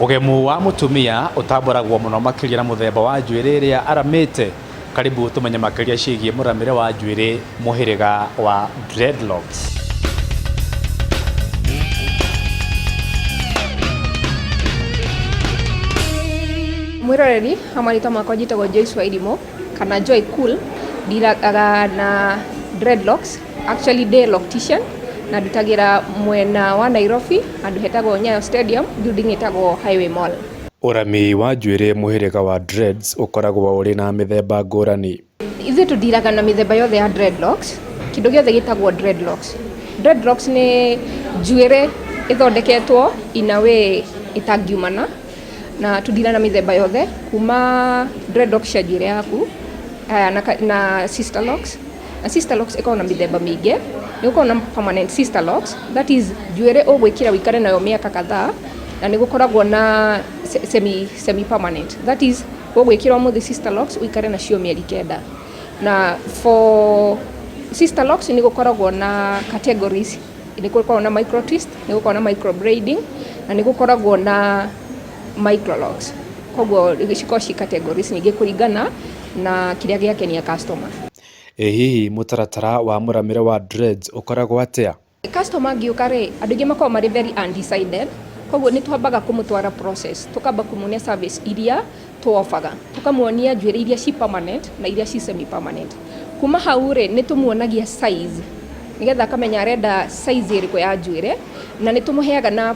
Ũgemu wa mũtumia ũtambũragwo mũno makĩria na mũthemba wa njuĩrĩ ĩrĩa aramĩte. Karibu tũmenye makĩria ciĩgiĩ mũramĩre wa njuĩrĩ mũhĩrĩga wa dreadlocks. Mwĩroreri, ha marĩtwa makwa njĩtagwo Joyce Wairimũ kana Joy Cool, ndiraga na dreadlocks, actually ndĩ loctician na ndutagĩra mwena wa Nairobi handũ hetagwo Nyayo Stadium, building ĩtagwo Highway Mall. Ũrami wa njuĩrĩ mũhĩrĩga wa dreads ũkoragwo ũrĩ na mĩthemba ngũrani. Ithuĩ tũndiraga na mĩthemba yothe ya dreadlocks, kĩndũ gĩothe gĩtagwo dreadlocks. Dreadlocks nĩ njuĩrĩ ĩthondeketwo in a way ĩtangiumana na tũndira na mĩthemba yothe kuma dreadlocks cia njuĩrĩ yaku na sister locks. Na sister locks ĩkoragwo na mĩthemba mĩingĩ, nĩ gũkoragwo na permanent sister locks, that is njuĩrĩ ũgwĩkĩra ũikare nayo mĩaka kadhaa, na nĩ gũkoragwo na semi permanent, that is ũgwĩkĩra ũmũthĩ sister locks ũikare nacio mĩeri 9. Na for sister locks nĩ gũkoragwo na categories, nĩ gũkoragwo na micro twist, nĩ gũkoragwo na micro braiding, na nĩ gũkoragwo na micro locks. Koguo cikoragwo ci categories nyingĩ kũringana na kĩrĩa gĩakenia customer. Ĩ hihi mũtaratara wa mũramĩre wa dreads ũkoragwo atĩa? Customer angĩũka rĩ, andũ aingĩ makoragwo marĩ very undecided, koguo nĩ twambaga kũmũtwara process, tũkamba kũmuonia service iria tũobaga, tũkamuonia njuĩrĩ iria ci permanent na iria ci semi permanent. Kuma hau rĩ, nĩ tũmuonagia size nĩgetha akamenya arenda size ĩrĩkũ ya njuĩrĩ, na nĩ tũmũheaga na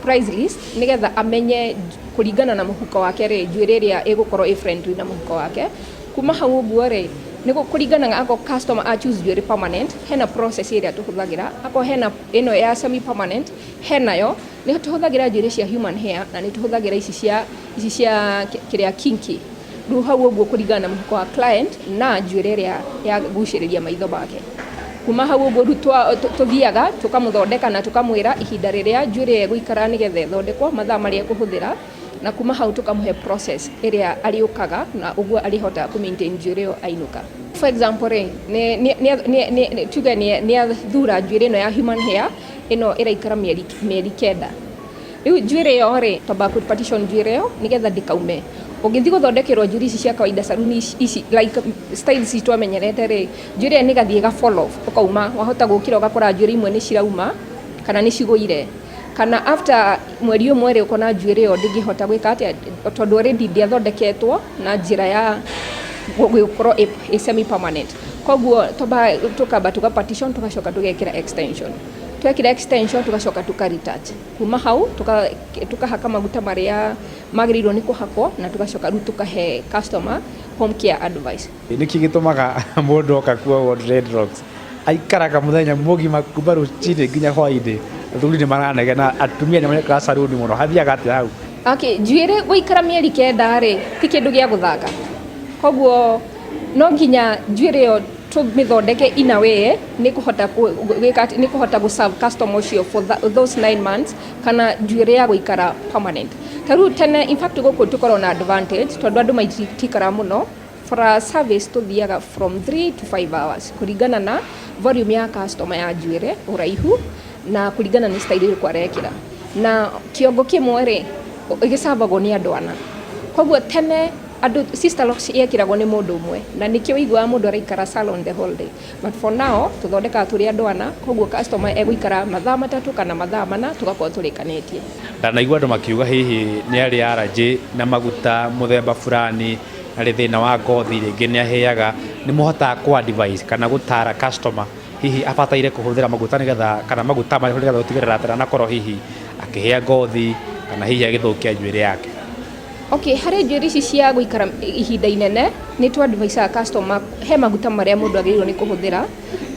price list nĩgetha amenye kũringana na mũhuko wake rĩ, njuĩrĩ ĩrĩa ĩgũkorwo ĩ friendly na mũhuko wake. Kuma hau ũguo rĩ, nĩ kũringana na akorwo customer a choose njuĩrĩ permanent, hena process ĩrĩa tũhũthagĩra, akorwo hena ĩno ya semi permanent, henayo, nĩ tũhũthagĩra njuĩrĩ cia human hair na nĩ tũhũthagĩra ici cia kĩrĩa kinky. Rĩu hau ũguo kũringana na mũhuko wa client na njuĩrĩ ĩrĩa ya gucĩrĩria maitho make. Kuma hau ũguo rĩu tũthiaga tũkamũthondeka na tũkamwĩra ihinda rĩrĩa njuĩrĩ ĩyo ĩgũikara nĩgetha ĩthondekwo, mathaa marĩa ĩkũhũthĩra, na kuma hau tũkamũhe process ĩrĩa arĩũkaga na ũguo arĩhotaga kũ maintain njuĩrĩ ĩyo ainũka. For example rĩ, tuge nĩ athura njuĩrĩ ĩno ya human hair, ĩno ĩraikara mĩeri 9. Rĩu njuĩrĩ ĩyo rĩ, twambaga kũ partition njuĩrĩ ĩyo nĩgetha ndĩkaume. Ũngĩthiĩ gũthondekerwo njuĩrĩ ici cia kawaida saruni ici like styles ici twamenyerete rĩ, njuĩrĩ ĩyo nĩ ĩgathiĩ ĩga fall off, ũkauma, wahota gũkĩra ũgakora njuĩrĩ imwe nĩ cirauma kana nĩ cigũire. Kana after mweri ũmwe rĩ, ũkona njuĩrĩ ĩyo ndĩngĩhota gwĩka atĩa, tondũ already ndĩathondeketwo na njĩra ya gũkorwo ĩ semi permanent. Koguo twambaga tũkamba tũka partition, tũgacoka tũgekĩra extension. Twekĩra extension tũgacoka tũka retouch. Kuma hau tũkahaka maguta marĩa magĩrĩirwo nĩ kũhakwo na tũgacoka rĩu tũkahe customer home care advice. Nĩkĩ gĩtũmaga mũndũ oka kuohwo dreadlocks aikaraga mũthenya mũgima kuma rũcinĩ nginya hwainĩ? Athuri nĩ maranegena, atumia nĩ marekaga saruni mũno, hathiaga atĩa hau? Okay, njuĩrĩ gũikara mĩeri 9 rĩ, ti kĩndũ gĩa gũthaka. Koguo no nginya njuĩrĩ ĩyo tũmĩthondeke in a way nĩ kũhota gwĩka atĩ, nĩ kũhota gũ serve customer ũcio for those 9 months, kana njuĩrĩ ya gũikara permanent. Ta rĩu tene, in fact gũkũ tũkoragwo na advantage tondũ andũ maitikara mũno. For a service tũthiaga from 3 to 5 hours kũringana na volume ya customer ya njuĩrĩ, ũraihu na kũringana nĩ style ĩrĩkũ arekĩra. Na kĩongo kĩmwe rĩ, gĩcabagwo nĩ andũ ana. Koguo tene andũ sister locks yekĩragwo nĩ mũndũ ũmwe, na nĩkĩo ũiguaga mũndũ araikara salon the whole day. But for now tũthondekaga tũrĩ andũ ana, koguo customer egũikara mathaa 3 kana mathaa 4 tũgakorwo tũrĩkanĩtie. Ndanaigua andũ makiuga hihi nĩ arĩ allergy na maguta mũthemba fulani, arĩ thĩna wa ngothi, rĩngĩ nĩ ahĩaga. Nĩ mũhotaga kũ advise kana gũtara customer hihi abataire kũhũthĩra maguta nĩgetha, kana maguta marĩkũ nĩgetha gũtigĩrĩra atĩ ndanakorwo hihi akĩhĩa ngothi kana hihi agĩthũkia njuĩrĩ yake? Okay, harĩ njuĩrĩ ici cia gũikara ihinda inene, nĩ tũ advice customer he maguta marĩa mũndũ agĩrĩirwo nĩ kũhũthĩra,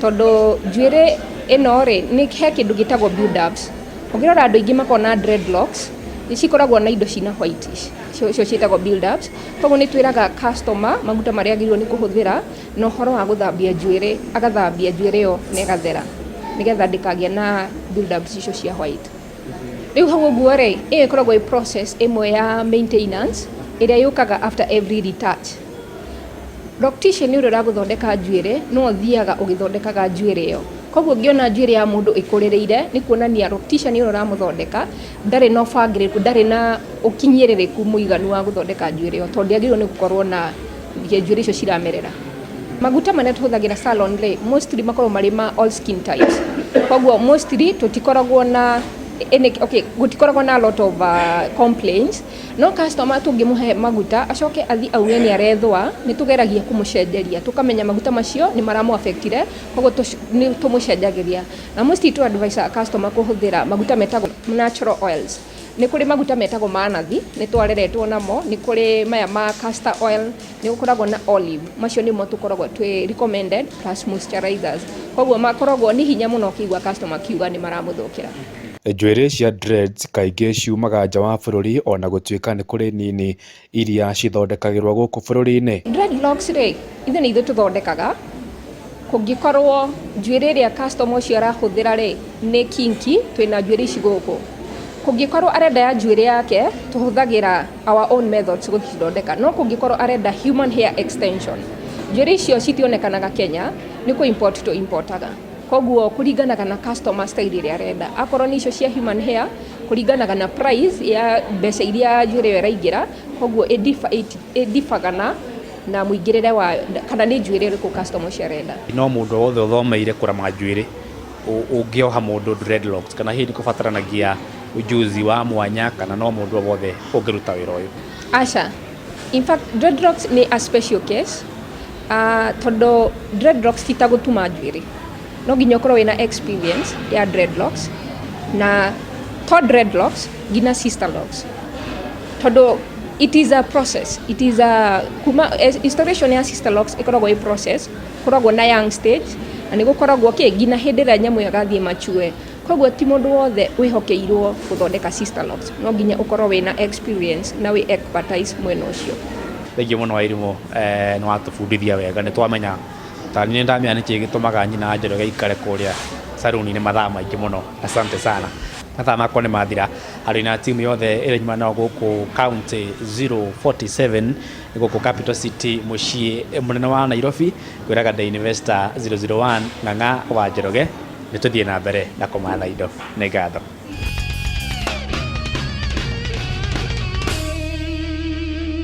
tondũ njuĩrĩ ĩno rĩ, nĩ he kĩndũ gĩtagwo build ups. Ũngĩrora andũ aingĩ makoragwo na dreadlocks, nĩ cikoragwo na indo cina white, icio ciĩtagwo build ups. Koguo nĩ twĩraga customer maguta marĩa agĩrĩirwo nĩ kũhũthĩra na ũhoro wa gũthambia njuĩrĩ, agathambia njuĩrĩ ĩyo na ĩgathera nĩgetha ndĩkagĩe na build ups icio cia white. Rĩu hau ũguo rĩ, ĩyo ĩkoragwo ĩ process ĩmwe ya maintenance ĩrĩa yũkaga after every retouch. Loctician ũrĩa ũragũthondeka njuĩrĩ no ũthiaga ũgĩthondekaga njuĩrĩ ĩyo. Koguo ũngĩona njuĩrĩ ya mũndũ ĩkũrĩrĩire, nĩ kuonania loctician ũrĩa ũramũthondeka ndarĩ na ũbangĩrĩrĩku, ndarĩ na ũkinyĩrĩrĩku mũiganu wa gũthondeka njuĩrĩ ĩyo, tondũ ndĩagĩrĩirwo nĩ gũkorwo na njuĩrĩ icio ciramerera. Maguta marĩa tũhũthagĩra salon rĩ, mostly makoragwo marĩ ma all skin types. Koguo mostly tũtikoragwo na any, okay, gũtikoragwo na a lot of complaints. No customer tũngĩmũhe maguta acoke athiĩ auge nĩ arethũa, nĩ tũgeragia kũmũcenjeria, tũkamenya maguta macio nĩ maramũ affectire, koguo nĩ tũmũcenjagĩria. Na mostly tũ advise customer kũhũthĩra maguta metagwo natural oils. Nĩ kũrĩ maguta metagwo ma nathi, nĩ twareretwo namo, nĩ kũrĩ maya ma castor oil, nĩ gũkoragwo na olive, macio nĩmo tũkoragwo twĩ recommended plus moisturizers. Koguo makoragwo nĩ hinya mũno ũkĩigua customer akiuga nĩ maramũthũkĩra. Njuĩrĩ cia dreads kaingĩ ciumaga nja wa bũrũri, ona gũtuĩka nĩ kũrĩ nini iria cithondekagĩrwo gũkũ bũrũri-inĩ. Dreadlocks rĩ, ithuĩ nĩ ithuĩ tũthondekaga. Kũngĩkorwo njuĩrĩ ĩrĩa customer ũcio arahũthĩra rĩ, nĩ kinky, twĩna njuĩrĩ ici gũkũ. Kũngĩkorwo arenda ya njuĩrĩ yake, tũhũthagĩra our own methods gũcithondeka. No kũngĩkorwo arenda human hair extension, njuĩrĩ icio citionekanaga Kenya, nĩ kũ import tũ importaga. Koguo kũringanaga na customer style ĩrĩa arenda. Akorwo nĩ icio cia human hair, kũringanaga na price ya mbeca iria njuĩrĩ ĩyo ĩraingĩra, koguo ĩdifaga na mũingĩrĩre wa kana nĩ njuĩrĩ ĩrĩkũ customer ũcio arenda. No mũndũ wothe ũthomeire kũrama njuĩrĩ ũngĩoha mũndũ dreadlocks, kana hihi nĩ kũbataranagia ujuzi wa mwanya, kana no mũndũ o wothe ũngĩruta wĩra ũyũ? Aca. In fact, dreadlocks nĩ a special case, tondũ dreadlocks ti ta gũtuma njuĩrĩ. No nginya ũkorwo wĩna experience ya dreadlocks, na to dreadlocks nginya sister locks, tondũ it is a process. It is a kuma installation ya sister locks ĩkoragwo ĩ process, koragwo na young stage na nĩ gũkoragwo kĩ nginya hĩndĩ ĩrĩa nyamũ ĩyo ĩgathiĩ mature. Koguo ti mũndũ wothe wĩhokeirwo gũthondeka sister locks, no nginya ũkorwo wĩna experience na wĩ expertise mwena ũcio. Thengiũ mũno Wairimũ, nĩ watũbundithia wega, nĩ twamenya, ta niĩ ndamenya nĩkĩ gĩtũmaga nyina Njoroge aikare kũrĩa saruni-inĩ mathaa maingĩ mũno. Asante sana. Mathaa makwa nĩ mathira. Harĩ na timu yothe ĩrĩa nyuma nao gũkũ county 047, gũkũ Capital City, mũciĩ mũnene wa Nairobi, kwĩraga The Investor 001 Ng'ang'a wa Njoroge, nĩ tũthiĩ na mbere na kũmatha indo. Nĩ ngatho.